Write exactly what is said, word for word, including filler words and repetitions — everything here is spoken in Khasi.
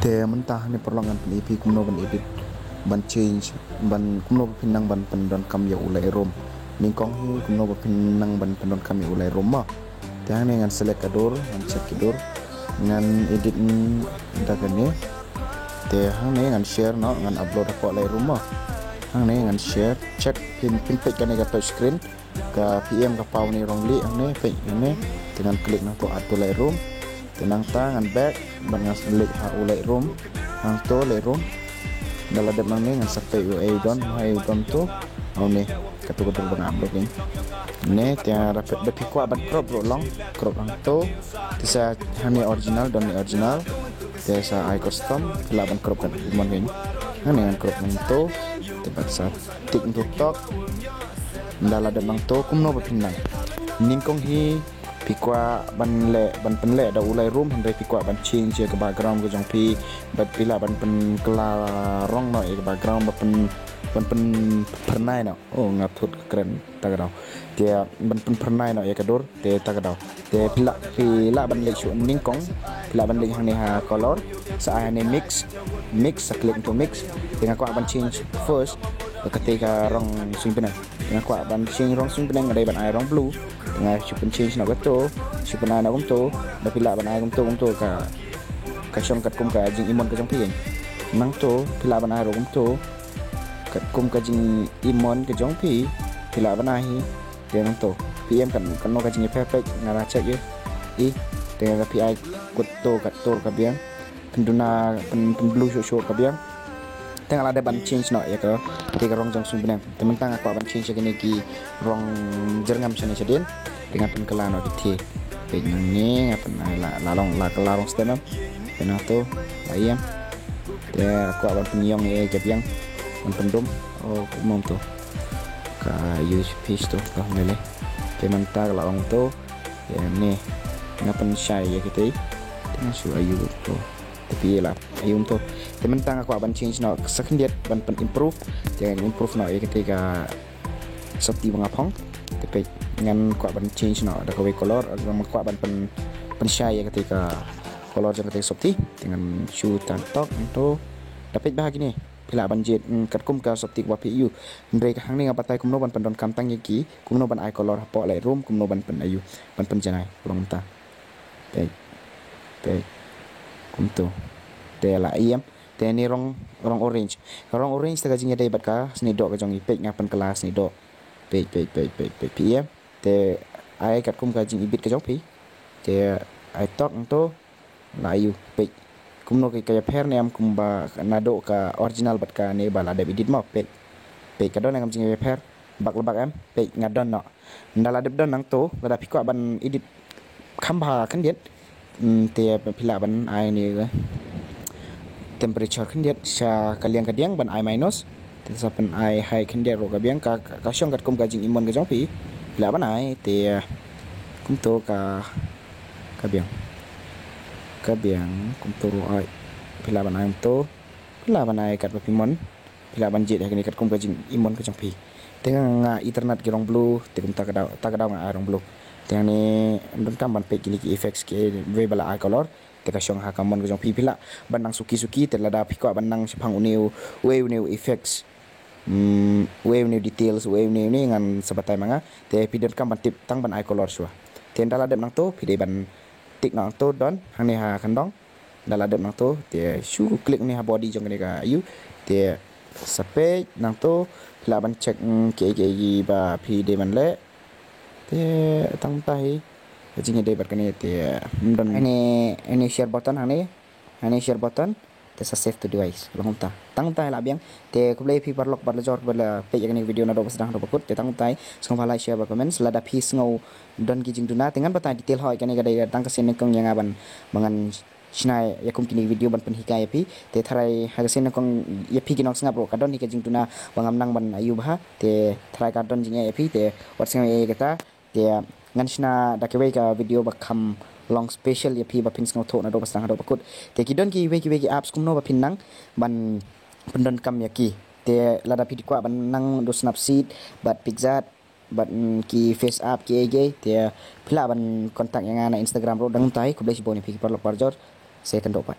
Te mynta hangne paralok ngan pyni ïa phi kumno ban edit, ban change, ban kumno ba phin nang ban pyndonkam ïa u Lightroom. Nyngkong hi kumno ba phin nang ban pyndonkam ïa u Lightroom mo. Te hangne ngan select ka dur, ngan check ki dur, ngan edit, mm, da kane. Te hangne ngan share noh, ngan upload hapoh Lightroom mo. Hangne ngan share, check, phin, phin peit kane ka touch screen. Ka P M ka paw ne rong lieh hangne, peit hangne. Te ngan click nangto add to Lightroom. Te nangta ngan back, ban ngan select ha u Lightroom. Nangto Lightroom. Da la dep nangne ngan sa peit u ei don, u ei don to. Hangne, kato kato ba nga upload ne. Ne, te da phi kwah ban crop ruh long, crop hangto. Te sa hangne original, don ne original. Te sa ai custom, phi lah ban crop kat mon ne. Hangne ngan crop hangto. Te bad sa tick hangto tok. Da la dep nangto kumno ba phin nang. Nyngkong hi phi kwah ban leh, ban pynleh da u Lightroom, hynrei phi kwah ban change ïa ka background ka jong phi, bad phi lah ban pynkylla rong noh ïa ka background, ban pyn, ban pynphyrnai noh. Oh, nga thut ka kren ta ka daw. Te ban pynphyrnai noh ïa ka dur, te ta ka daw. Te phi lah, phi lah ban leit shuh nyngkong, phi lah ban leit hangne ha color, sa ai hangne mix, mix, sa click hangto mix. Te nga kwah ban change first kata ka rong suiñ bneng. Nga kwah ban change rong suiñ bneng, nga dei ban ai rong blue. Nga shu pynchange noh kato, shu pynai noh kumto. Da phi lah ban ai kumto, kumto ka, ka shong katkum ka jingimon ka jong phi. Nangto phi lah ban ai ruh kumto, katkum ka jingimon ka jong phi. Phi lah ban ai hi. Te nangto P M kan, kano ka jingïapher, peit nga la check ïa. I, te nga phi ai kut to, kat to ka biang. Pynduna, pyn, pynblue shuh shuh ka biang. Te nga la dep ban change noh ïa ka, te ka rong jong suiñ bneng. Te mynta nga kwah ban change ïa kine ki rong jyrngam shane shadien. Te nga pynkylla noh ki thie. Peit nangne nga pyn, ai la, la long, la, la rong stem. Te nangto, la ïam. Te kwah ban pynïong ïa ka biang, ban pyndum. Oh, kumno to. Ka use piece to, ka hong lele. Te mynta ka la long to. Te ne, nga pynshai ïa kite. Te nga shu ayu to. Te phi la ayu to. Te mynta nga kwah ban change noh sa khyndiat, ban pyn improve. Te improve noh ïa kite ka sopti ba nga phong. Te peit ngan kwah ban change noh da kawei color, nga kwah ban pyn, pynshai ïa kite ka color jong kite ka sopti. Te ngan shu tan tok to. Da peit ba ha kine. Phi lah ban jied, mm, katkum ka sopti kaba phi ïoh. Hynrei ka hangne nga batai kumno ban pyndonkam tang ïa ki, kumno ban ai color hapoh Lightroom, kumno ban pyn ïoh, ban pynjanai, kumno mynta. Peit. Peit. Kumto. Te la ïam. Te ne rong, rong orange. Ka rong orange te ka jingïadei bad ka snieh doh ka jong i, peit nga pynkylla snieh doh. Peit, peit, peit, peit, peit, phi ïam. Te ai katkum ka jingibit ka jong phi. Te ai tok hangto. La ïoh, peit. Kumno ka, ka ïapher ne em kumba naduh ka original bad kane ba la dep edit mo, peit. Peit ka don ne em jingïapher. Bak la bak em, peit nga don noh. Nda la dep don nangto, lada phi kwah ban edit kham bha khyndiat. Hmm, te phi lah ban ai ne ka temperature khyndiat sha ka liang ka diang ban ai minus. Te sa pyn ai high khyndiat ruh ka biang ka, ka, ka shong katkum ka jingimon ka jong phi. Phi lah ban ai te kumto ka, ka biang. Ka biang kumto ruh ai. Phi lah ban ai kumto. Phi lah ban ai katba phi mon. Phi lah ban jied ha kane katkum ka jingimon ka jong phi. Te nga, nga itynnad ki rong blue, te kumta ka daw, ta ka daw nga ai rong blue. Te hangne ym donkam ban peit kine ki effects kiwei ba la ai color. Te ka shong ha ka mon ka jong phi, phi lah ban nang suki suki, te lada phi kwah ban nang shaphang une u, uwei une u effects. Hmm, uwei une u details, uwei une, une ngan sa batai ma nga. Te phi donkam ban tip tang ban ai color shuwa. Te nda la dep nangto, phi dei ban tick nangto done, hangne ha khyndong. Nda la dep nangto, te shu click ne ha body jong kane ka ayu. Te sa peit nangto, phi lah ban check, mm, kiei kiei ba phi dei ban leh. Te tang mynta hi ka jingïadei bad kane te, mm, don. Hangne, hangne share button hangne. Hangne share button. Te sa save to device. Ba kumta. Tang mynta hi la biang. Te khublei phi paralok parajor ba la peit ïa kane ka video naduh ba sdang haduh ba kut. Te tang mynta hi sngewbha like, share bad comment. Lada phi sngew don ki jingduna, te ngan batai detail hoi, kane ka dei tang ka sien nyngkong ïa nga ban, ba ngan shna ïa kum kine ki video ban pynhikai ïa phi. Te tharai ha ka sien nyngkong ïa phi ki nongsngap ruh ka don hi ka jingduna ba ngam nang ban ayu bha. Te tharai ka don jingeh ïa phi, te wat sngewsih ïa kata. Te ngan shna da kiwei ka video ba kham long special ïa phi ba phin sngewthuh naduh ba sdang haduh ba kut. Te ki don kiwei kiwei ki apps kumno ba phin nang ban pyndonkam ïa ki. Te lada phi kwah ban nang da u Snapseed bad PicsArt bad, mm, ki FaceApp kiei kiei, te phi lah ban contact ïa nga na Instagram ruh. Tang mynta hi khublei shibun ïa phi ki paralok parajor. Sa ïakynduh pat.